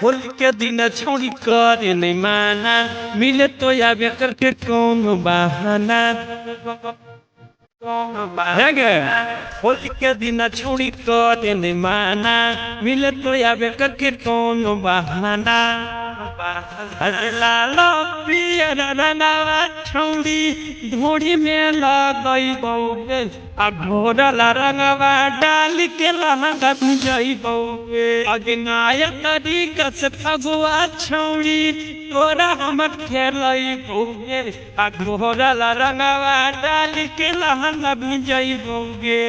होली के दिन छौड़ी करे नहीं माना, मिले तो आवे करके कौन बहाना। होली के दिन छौड़ी करे नहीं माना, मिले तो आवे करके कौन बहाना। लालो पियर रंगवा छौड़ी धोड़ी में लगई बौगे, आ घोरला रंगवा डाल के लहंगा भिजई बौगे। अग्नायक तरीका से फगुआ छौड़ी तोरा हम खेलई बौगे, आ घोरला रंगवा डाल के लहंगा भिजई बौगे।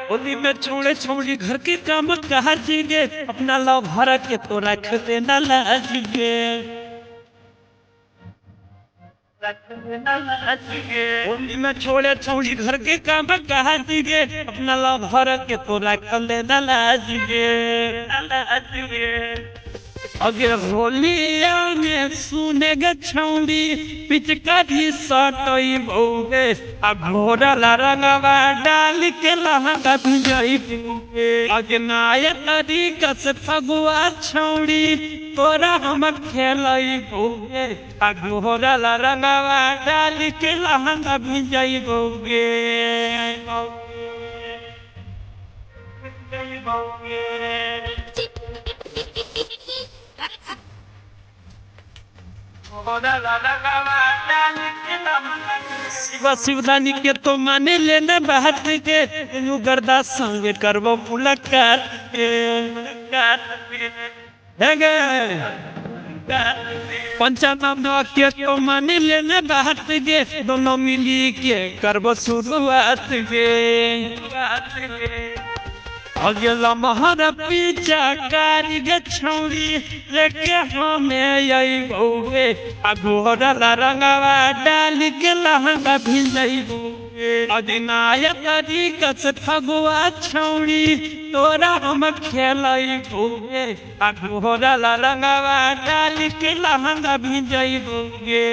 होली में छोड़े छोड़ी घर के काम कहा जीगे, अपना लव भर के तो रख देना लाज गे। होली में छोड़े छोड़ी घर के काम कहा जीगे, अपना लव भर के तो रख लेना लाज गे। अगर होलिया में सुने छौड़ी पिचकारी सटई बौगे, आ घोरला रंगवा डाल के लहंगा भिजई बौगे। अग्नायक तरीका से फगुआ छौड़ी तोरा हम खेलई बौगे, आ घोरला रंगवा डाल के लहंगा भिजई बौगे। शिवा शिवदानी के तो माने लेना बात के, गर्दा संग करबो मुलाकात। पंचानाम के तो माने लेना बात के, दोनों मिली के करबो शुरुआत के। अगला महारा पीछा कारी गे छौड़ी लेके हमें आई बौगे, आ घोरला रंगवा डाल के लहंगा भिजई बौगे। अधिनायक तरीका से फगुआ छौड़ी तोरा हम खेलई बौगे, आ घोरला रंगवा डाल के लहंगा भिजई बौगे।